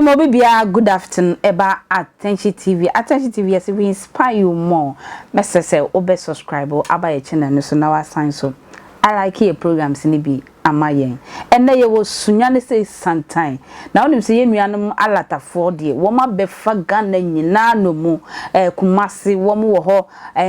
Mema obi biara good afternoon ɛba Attention TV. Attention TV yɛsɛ we inspire you more. Mɛsɛ sɛ wobɛ subscribe aba yɛ channel no so na wasan so. I like yɛ programs ni bi ama yɛn. Ɛnɛ yɛwɔ Sunyani sɛ santan. Na wonim sɛ yɛn nuanom alatafoɔ deɛ wɔn abɛfa Ghana nyinaa no mu Kumasi wɔn wɔ hɔ,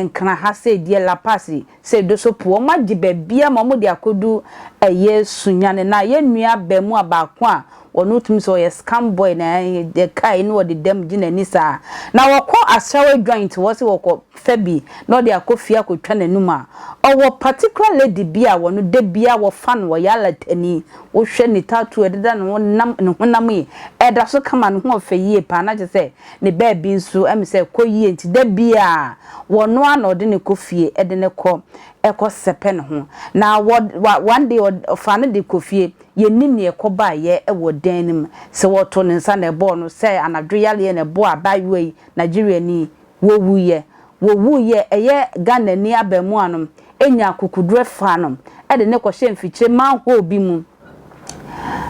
Nkran ha sɛ deɛ Lapaz sɛ Dosopo wɔn agye baabi ama wɔn de akɔdu ɛyɛ Sunyani. Na yɛn nua bɛn a baako a ɔno tumi sɛ ɔyɛ scam boy na yɛ kaa yi na wɔde dɛm gye n'ani saa na wɔkɔ asrawa joint wɔ sɛ wɔkɔ fɛ bi na ɔde akɔ fie akɔtwa n'anum a ɔwɔ particular lady bi a wɔno da bia wɔfa no, wɔyɛ alatani. Wohwɛ ne tattoo ɛdeda ne ho nam ne honam yi ɛda so kama, ne ho ɔfɛ yie paa, na kyerɛ sɛ ne baabi nso ɛmi sɛ kɔ yie. Nti da bia wɔno a na ɔde ne kɔ fie, ɛde ne kɔ ɛkɔ sɛpɛ ne ho na wɔ one day ɔfa no de kɔ fie. Yɛnim nea ɛkɔ baayɛ ɛwɔ dan no mu sɛ wɔto ne nsa na ɛbɔɔ no sɛ anadwo yaleɛ na ɛbɔɔ abaayewa yi, Nigeria ni wɔwuyɛ. Wɔwuyɛ ɛyɛ Ghana ni abɛɛmoa no enya akokuduro fa no ɛde ne kɔhyɛ mfikyire manhole bi mu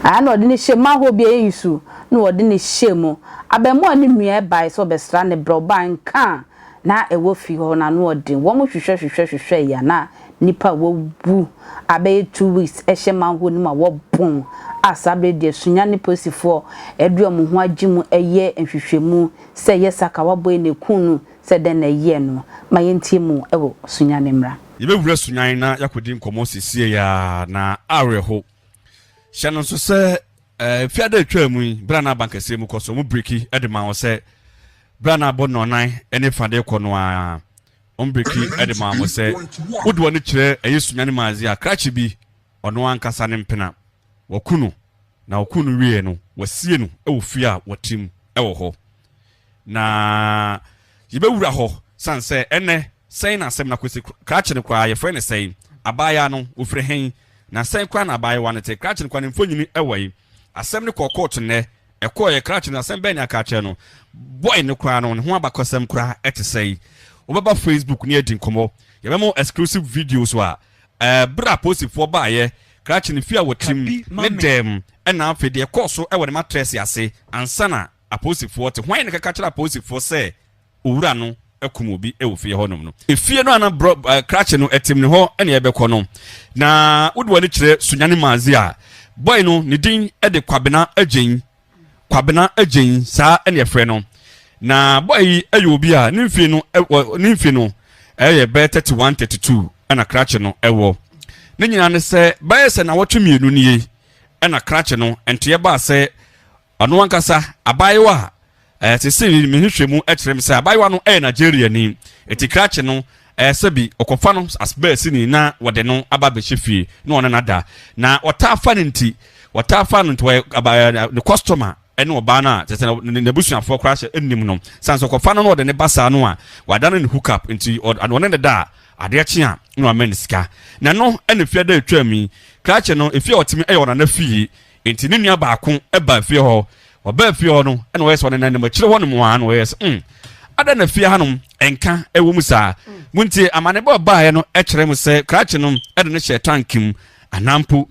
aa na ɔde ne hyɛ manhole bi a ɛyɛ so na ɔde ne hyɛ mu. Abɛɛmoa ne nua ɛbae sɛ ɔbɛsra ne brɛ ɔbaa nka na ɛwɔ fi hɔ na no ɔde wɔn hwehwɛ hwehwɛ hwehwɛ yɛ na nipa a wɔwu abɛyɛ 2 weeks ɛhyɛ manhole no mu a wɔbɔn a. Saa abere deɛ Sunyani polisifoɔ ɛde wɔn ho agye mu ɛyɛ nhwehwɛmu sɛ ɛyɛ sakawa boy ne kun no sɛ dɛn na ɛyɛ no. Ma yɛntie mu ɛwɔ Sunyani mmra. Yɛbɛwura Sunyan na yɛakɔdi nkɔmmɔ siesie ya na awerɛho hyɛ no nso sɛ fiada atwa mu yi, berɛ a na abankɛseɛ mu kɔ so ɔmo break de ma wo sɛ berɛ a na abɔ nnɔnan ne fa de kɔ no a, ɔmo break de ma wo sɛ wode w'ani kyerɛ ɛyɛ Sunyani maaze a krakye bi ɔno ankasa ne mpena wɔku no, na wɔku no wie no wɔasie no wɔ fie a wɔte wɔ hɔ. Na yɛbɛwura hɔ san sɛ ɛnɛ sɛn na asɛm no akɔsi. Krakye no koraa yɛfrɛ no sɛn? Abaayewa no wɔfiri hɛn na sɛn koraa na abaayewa no te? Krakye no koraa ne mfonyini ɛwɔ yi. Asɛm no kɔɔ court nnɛ, ɛkɔɔ yɛ krakye no asɛm bɛn ne aka akyerɛ no? Boy no koraa no ne ho abakɔsɛm koraa ɛte sɛn? Wobɛba Facebook ne adi nkɔmmɔ, yɛbɛma exclusive videos a berɛ a polisifoɔ baayɛ krakye no fie a wɔtim ne dɛm, ɛna afei deɛ ɛkɔɔ so ɛwɔ ne mattress ase ansa na apolisifoɔ te. Hwan ne kaka kyerɛ apolisifoɔ sɛ owura no akum obi wɔ fie hɔnom no? Efie no ana brɔ krakye no ɛtim ne hɔ ɛna ɛbɛkɔ no na wode w'ani kyerɛ Sunyani maazi a boy no ne din ɛde Kwabena Agyen. Kwabena Agyen saa ɛna ɛfrɛ no. Na boy yi ɛyɛ obi a ne mfie no ɛwɔ ne mfie no ɛyɛ bɛyɛ 31, 32 ɛna krakye no ɛwɔ ne nyinaa ne sɛ bɛyɛ sɛ nawɔtwe 2 nie ɛna krakye no nteɛ baa sɛ ɔno ankasa abaayewa a sese mehwehwɛ mu kyerɛ m sɛ abaayewa no ɛyɛ Nigeria ni. Eti krakye no sɛbi ɔkɔfa no asbɛɛsi ni na wɔde no aba abɛhyɛ fie na ɔne nada na ɔtaa fa no, nti ɔtaa fa no, nti wɔyɛ aba ne customer ɛne ɔbaa no a kyerɛ sɛ n'abusuafoɔ koraa hyɛ ɛnnim no san sɛ ɔkɔfa no na ɔde ne ba saa no a wadane ne hook up. Nti ɔne ne da a, adeɛ kye a na wama ne sika. Na no ɛna fie da atwa mu yi, krakye no efie a ɔtumi ɛyɛ ɔnana fie, nti ne nua baako ɛba fie hɔ. Ɔbaa fie hɔ no ɛna ɔyɛ sɛ ɔne nanam akyire hɔ nom a na ɔyɛ sɛ ada na fie hanom ɛnka ɛwɔ mu saa mu. Nti amanebɔ ɔbaeɛ no ɛkyerɛ mu sɛ krakye no ɛde no hyɛ tank mu anaa mpo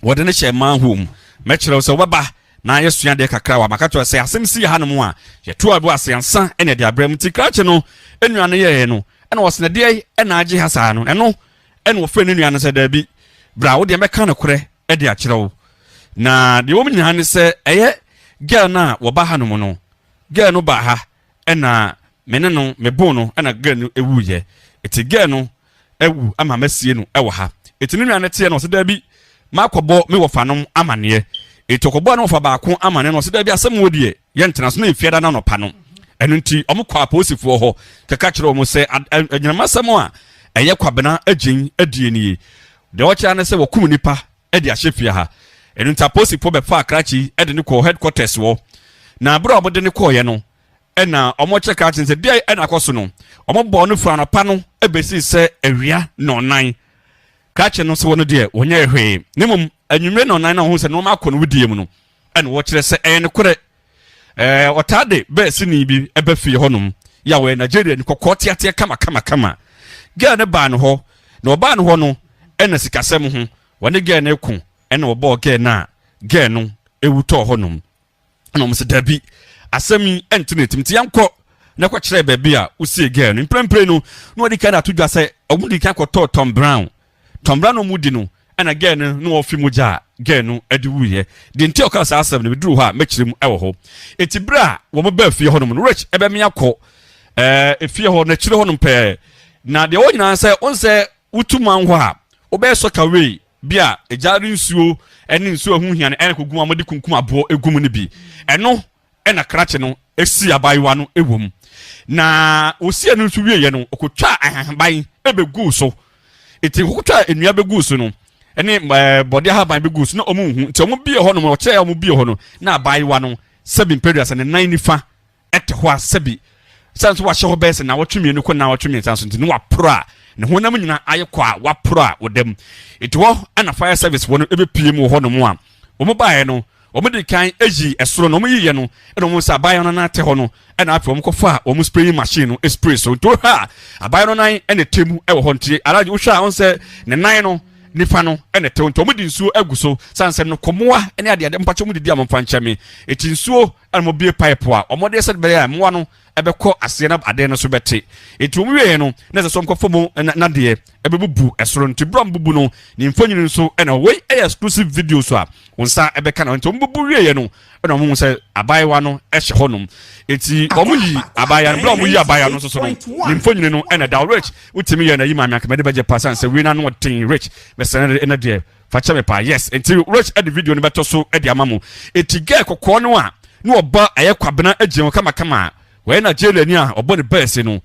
wɔde no hyɛ manhole mu. Mɛkyerɛ wo sɛ wobɛba na yɛsua deɛ kakra wɔ amaka kyerɛ sɛ asɛm si hanom a yɛto abo ase ansa ɛna ɛde abrɛ mu. Nti krakye no nua no yɛɛ no ɛna wɔsena deɛ ɛna agye ha saa no, ɛno ɛna wɔfrɛ ne nua no sɛ daabi, bra, wo deɛ mɛka no korɛ ɛde akyerɛ wo. Na deɛ wɔn nyinaa ne sɛ ɛyɛ girl no a wɔba hanom no, girl no ba ha ɛna me ne no mebo no ɛna girl no ewuyɛ, eti girl no ewu ama mɛsie no ɛwɔ ha. Eti ne nua no teɛ no ɔsɛ daabi, makɔbɔ me wɔfa amaneɛ. Eti ɔkɔbɔ ne wɔfa baako amaneɛ no, ɔsɛ daabi, asɛm wɔ deɛ yɛntena so na efiada na nɔpa no. Ɛno nti ɔmo kɔ apolisifoɔ hɔ kɛkɛ kyerɛ wɔn sɛ anyinamasɛm a ɛyɛ Kwabena Agyen adie nie. Deɛ ɔkyerɛ ne sɛ wɔkum nipa ɛde ahyɛ fie ha. Ɛno nti apolisifoɔ bɛfa akrakye ɛde ne kɔ headquarters wɔ. Na abere a wɔde ne kɔɔyɛ no ɛna wɔn kyerɛ krakye sɛ deɛ ɛna akɔ so no, wɔn bɔɔ no fura anɔpa no ɛbɛsi sɛ awia 4:00. Krakye no sɛ wɔn deɛ wɔnyɛ hwee, ne mmom anwummerɛ 4:00 na wɔn sɛ nneɛma akɔ no wodie mu no ɛna wɔkyerɛ sɛ ɛyɛ nokorɛ. Ɔtaa de bɛɛ sini bi ɛbɛ fie hɔnom yɛ a wɔyɛ Nigeria ni, kɔkɔɔ teateɛ kama kama kama. Girl no baa no hɔ na ɔbaa no hɔ no ɛna sikasɛm ho wɔne girl no ko ɛna wɔbɔɔ girl no a girl no ewu tɔɔ hɔnom. Ɛna wɔn sɛ dabi, asɛm yi ɛnte ne tim, nti yɛnkɔ na kɔkyerɛ baabi a wosie girl no. Mprempren no na wɔde kan ato dwa sɛ wɔn de kan kɔtɔɔ Tom Brown. Tom Brown na wɔn di no, ɛna girl no na wɔfi mogya a girl no de wuiɛ. Deɛ nti a ɔka saa asɛm no, meduru hɔ a mɛkyerɛ mu ɛwɔ hɔ. Eti bere a wɔn baa fie hɔnom no, Rich ɛbɛmea kɔ efie hɔ n'akyire hɔnom pɛɛ. Na deɛ wɔn nyinaa sɛ wɔn sɛ wotu man hɔ a wobɛyɛ sɔkawei bi a egyare nsuo ne nsuo a ɛho hia no ɛna kogu a wɔde kunkum aboɔ egu mu no bi. Ɛno ɛna krakye no esi abaayewa no wɔ mu. Na osi ɛno nso wieɛ no, ɔkotwaa ahaban ɛbɛguu so. Eti ɔkotwaa nnua bɛguu so no ɛne bɔde ahaban bɛguu so na wɔn nhu. Nti wɔn bie hɔ nom, ɔkyerɛ wɔn bie hɔ no na abaayewa no sɛbi mpɛdua sɛ ne nan nifa te hɔ a sɛbi sɛ nso wahyɛ hɔ bɛyɛ sɛ naawɔtwe mmienu kɔ naawɔtwe 3 so nti ne waporo a ne honam nyinaa ayɛ kɔ a waporo a ɔda mu. Nti hɔ ɛna fire service wɔ no ɛbɛpie mu wɔ hɔ nom a wɔn baeɛ no, wɔn de kan ayi ɛsoro no, wɔn yiiɛ no ɛna wɔn sɛ abaayewa no nan te hɔ no, ɛna afei wɔn kɔfa a wɔn spraying machine no spray so. Nti wohwɛ a abaayewa no nan ɛna ɛte mu ɛwɔ hɔ. Nti alaji wohwɛ a wɔn sɛ ne nan no nifa no ɛna ɛte hɔ, nti wɔn de nsuo agu so san sɛ no kɔmoa ɛne adeade mpakyɛ wɔn didi a wɔn fa nkyɛn mi eti nsuo ɛna wɔbue pipe a wɔde sɛ bɛyɛ a mmoa no ɛbɛkɔ aseɛ na adeɛ no so bɛte. Eti wɔn wieɛ no na ɛsɛ sɛ wɔkɔfa mu nadeɛ ɛbɛbubu ɛsoro. Nti bere a wɔbubu no ne mfonini nso ɛna wei ɛyɛ exclusive videos a wɔn nsa ɛbɛka na nti wɔn bubu wieɛ no ɛna wɔn sɛ abaayewa no ɛhyɛ hɔnom. Eti wɔn yi abaayewa no, bere a wɔn yi abaayewa no nso so no ne mfonini no ɛna da. Rich wotumi yɛ na yi maame akamɛde bɛgye pa san sɛ wei na no ɔden. Rich bɛsɛn ɛna deɛ fa kyɛ me paa. Yes, nti Rich ɛde video no bɛtɔ so ɛde ama mo. Eti girl kɔkɔɔ no a na ɔba ɛyɛ Kwabena agye ho kamakama a wɔyɛ Nigeria ni a ɔbɔ ne bɛɛse no,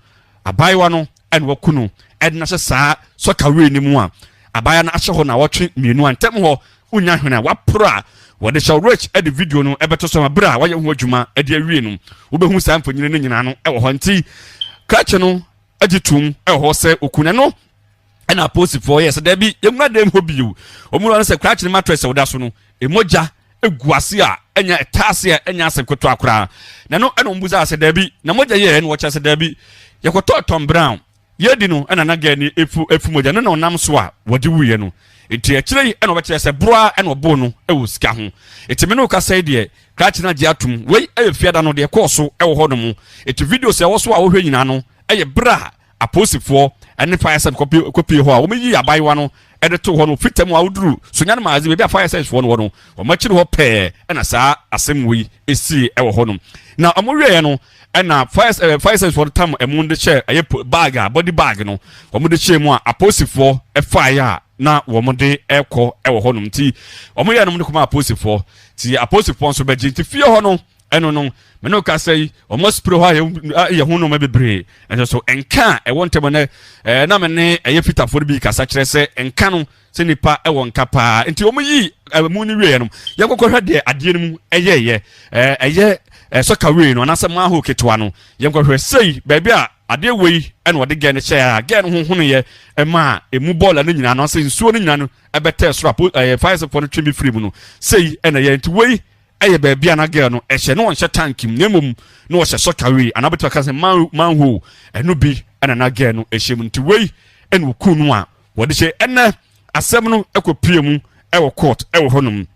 abaayewa no ɛna wɔku no ɛde no ahyɛ saa sɔkawee no mu a abaayewa no ahyɛ hɔ na wɔtwe mmienu a ntɛm hɔ wonya hwene a waporo a wɔde hyɛ. Rich ɛde video no ɛbɛtɔ so ama bere a wɔayɛ ho adwuma ɛde awie no, wobɛhu saa mfonini no nyinaa no ɛwɔ hɔ. Nti krakye no agye tom ɛwɔ hɔ sɛ oku no ɛna apolisifoɔ yɛ sɛ daabi, yɛnwura dɛm hɔ bio. Wɔn wura no sɛ krakye no mattress a wɔda so no emogya egu ase a ɛnya ɛta ase a ɛnya asɛm ketewa koraa. Na no ɛna wɔn busa sɛ daabi, na mogya yɛ ɛna wɔkyerɛ sɛ daabi, yɛkɔtɔ Tom Brown yɛdi no ɛna na gɛɛ ni efu efu mogya no na ɔnam so a wɔde wuyɛ no. Nti akyire yi ɛna wɔbɛkyerɛ sɛ boroa ɛna ɔboo no ɛwɔ sika ho. Eti me ne kasa yi deɛ, krakye no agye atum. Wei ɛyɛ fiada no deɛ kɔɔ so ɛwɔ hɔ nom. Eti videos ɛwɔ so a wɔhwɛ nyinaa no ɛyɛ bere a apolisifoɔ ne fire service kɔpie hɔ a wɔyi abayewa no de to hɔ no fita mu a woduru Sunyani Maaze baabi a fire service foɔ no wɔ no, wɔn akyiri hɔ pɛɛ ɛna saa asɛm wei esie ɛwɔ hɔ nom. Na wɔn wieɛ no ɛna fire service foɔ no tam ɛmu de hyɛ ɛyɛ bag a body bag no wɔn de hyɛ mu a apolisifoɔ ɛfaeɛ a na wɔn de ɛkɔ ɛwɔ hɔ nom. Nti wɔn yɛ nom de kɔma apolisifoɔ, ti apolisifoɔ nso bɛgye. Nti fie hɔ no ɛno no mene wo kasa yi, wɔn asipire hɔ a yɛ ho nneɛma bebree. Ɛnso so nka a ɛwɔ ntɛm no na me ne ɛyɛ fitafoɔ no bi kasa kyerɛ sɛ nka no sɛ nipa ɛwɔ nka paa. Nti wɔn yi ɛmu no wieɛ no, yɛnkɔkɔhwɛ deɛ adeɛ no mu ɛyɛɛyɛ ɛyɛ sɔkawee no anaasɛ manhole ketewa no. Yɛnkɔhwɛ sei baabi a adeɛ wei ɛna wɔde gɛɛ no hyɛ a gɛɛ no ho honoyɛ ɛma emu bɔɔla no nyinaa no anaasɛ nsuo no nyinaa no ɛbɛtɛɛ soro apo fire service no twe bi firi mu no sei ɛna ɛyɛ. Nti wei ɛyɛ baabi a na girl no ɛhyɛ na ɔnhyɛ tank mu na mmom na ɔhyɛ sɔkawee anaa bɛtumi aka sɛ manhole ɛno bi ɛna na girl no ɛhyɛ mu. Nti wei ɛna ɔku no a wɔde hyɛ. Ɛnɛ asɛm no ɛkɔ pie mu ɛwɔ court ɛwɔ hɔnom.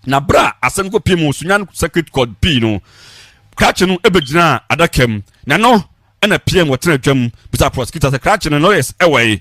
Na berɛ a asɛm kɔ pie mu Sunyani Circuit Court pii no, krakye no ɛbɛgyinaa adaka mu na no ɛna pm wɔtena adwam bisa prosecutor sɛ krakye no lawyers ɛwɔ yi,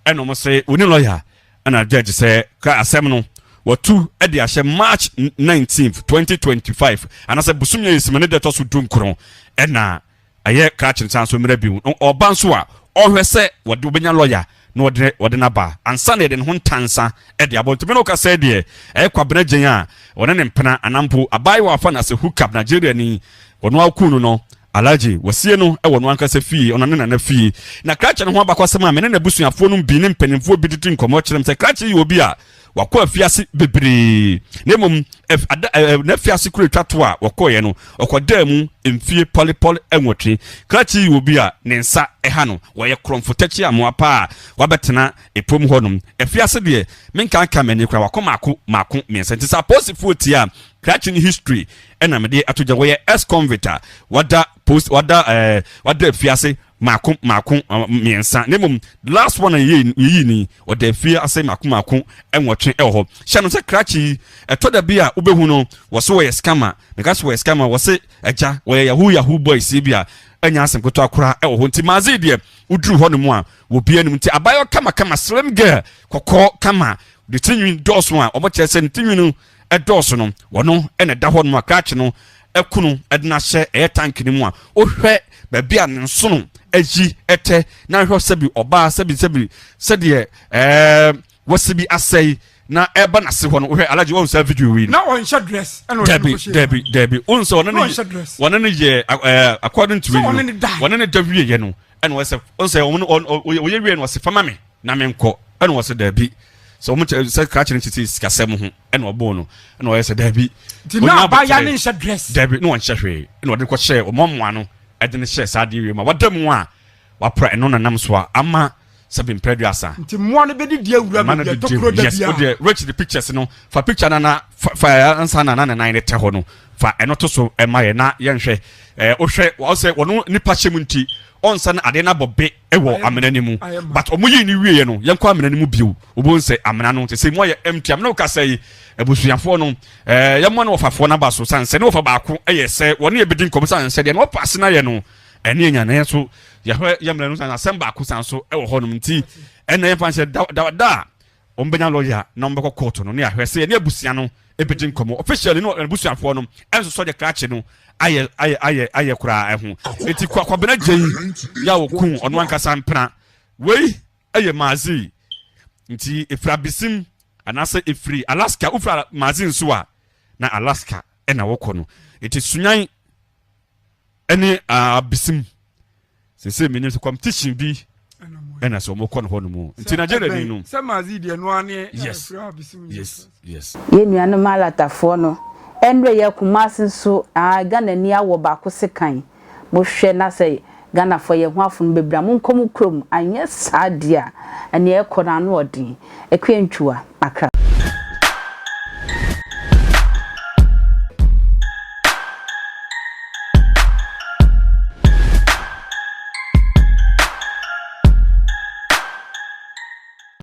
ɛna wɔn sɛ wɔni lawyer. Ɛna judge sɛ ka asɛm no wɔtu de ahyɛ March 19th 2025 anaasɛ bosom yɛ esima ne deɛ ɛtɔ so 19 ɛna ɛyɛ krakye nsan so mmerɛ bi ɔba nso a ɔhwɛ sɛ wɔde wɔbɛnya lawyer na wɔde n'aba ansa na yɛde ne ho ntansa de abɔ. Ntumi na ɔka sɛ deɛ ɛyɛ Kwabena Gyen a ɔne ne mpena anampo abaayewa afa na sɛ hookup Nigeria ni ɔno aku no. Alhaji wɔsie no wɔ no ankasa fie, ɔno ne nana fie. Na krakye no ho abakɔsɛm a me ne n'abusuafoɔ no bi ne mpanimfoɔ bi didi nkɔmmɔ kyerɛ m sɛ krakye yɛ obi a wakɔ afiase bebree, na mmom n'afiase kuro atwa to a wɔkɔeɛ no ɔkɔdaa mu mfie pɔlepɔle 8. Krakye yɛ obi a ne nsa ɛha no, wɔyɛ korɔmfo tɛkyi amoa paa a wabɛtena ɛpom hɔnom. Afiase deɛ menkanka m'ani koraa, wakɔ maako maako mmiɛnsa. Nti sɛ apolisifoɔ tie a, krakye no history ɛna mede ato gya. Wɔyɛ ex convict a wada post wada wada afiase. Mako mako mmiɛnsa na mmom last one a yɛyii ni ɔda afie ase mako mako nwɔtwe wɔ hɔ. Hyɛ no sɛ krakye yi ɛtɔ da bi a wobɛhu no wɔ so wɔyɛ scammer. Meka sɛ wɔyɛ scammer wɔ se agya wɔyɛ yahoo yahoo boys yi bi a ɛnyɛ asɛm ketewa koraa ɛwɔ hɔ. Nti maaze deɛ woduru hɔ nom a wɔbi anim nti abayewa kama kama slim girl kɔkɔɔ kama de tirinwi dɔɔso a wɔkyerɛ sɛ ne tirinwi no dɔɔso no, wɔno na ɛda hɔ nom a krakye no aku no de no ahyɛ ɛyɛ tank no mu a wohwɛ baabi a ne nsono ayi ɛtɛ na hwɛ sɛbi ɔbaa sɛbi sɛbi sɛdeɛ ɛɛ wɔsi bi asɛe na ɛba n'ase hɔ no wohwɛ alagye wɔn sɛ video yi na ɔnhyɛ dress ɛna ɔde dabi dabi dabi wɔn sɛ ɔne ne wɔne ne yɛ ɛɛ according to yi no wɔne ne da wie yɛ no ɛna wɔsɛ wɔn sɛ wɔn wɔyɛ wie no wɔsɛ fama mi na me nkɔ ɛna wɔsɛ dabi sɛ wɔn kyɛ sɛ krakye no tete sikasɛm ho ɛna ɔbɔɔ no ɛna ɔyɛ sɛ dabi nti na abaya ne nhyɛ dress dabi na wɔnhyɛ hwee ɛna ɔde kɔ hyɛ wɔn mmoa no ɛde no hyɛ saa adeɛ wie mu a wada mu a wapra ɛno na nam so a ama sɛbi mpɛ aduasa nti mmoa no bɛdi di awura baabi a tokuro da yes bia wodeɛ rich the pictures no fa picture na na fa fa ansa na na ne nan ne tɛ hɔ no fa ɛno to so ɛma yɛ na yɛnhwɛ ɛɛ wohwɛ wɔsɛ wɔn nipa hyɛ mu nti ɔnsa no adeɛ no abɔ be wɔ amena no mu but ɔmo yii no wieɛ no yɛnkɔ amena no mu bio wobɛhu sɛ amena no sɛ mu ayɛ empty amena wokasa yi abusuafoɔ no ɛɛ yɛmmoa no wɔfafoɔ no aba so sane sɛ ne wɔfa baako ɛyɛ sɛ wɔne yɛbɛdi nkɔm sane sɛ deɛ na wɔpa ase no ayɛ no ɛne anya na yɛn yɛhwɛ yɛmmerɛ no sane asɛm baako san so ɛwɔ hɔnom nti ɛna yɛmfa nhyɛ da da da a wɔbɛnya lɔya na wɔbɛkɔ kɔɔto no ne ahwɛ sɛ yɛne abusua no ɛbɛdi nkɔmmɔ officially no abusuafoɔ no ɛnsosɔ deɛ krakye no ayɛ ayɛ ayɛ ayɛ koraa ɛho eti kwa kwabena gyei yɛ a wɔku ɔno ankasa mpena wei ɛyɛ maazi nti efiri abesim anaasɛ efiri Alaska wofiri maazi nso a na Alaska ɛna wɔkɔ no eti sunyan ɛne abesim sese menim sɛ competition bi ɛna sɛ wɔkɔ no hɔ no mu nti Nigeria ni no sɛ maazi deɛ no ane yes yes yes Yɛn nuanom Alatafoɔ no, ɛnrɛ yɛ Kumasi nso aa Ghana ni awɔ baako sekan, mo hwɛ na sɛ Ghanafoɔ yɛn ho afono bebree a monkɔ mo kurom anyɛ saa deɛ a ɛneɛ ɛkɔ no ano ɔden. Akua Ntwuwa, Accra.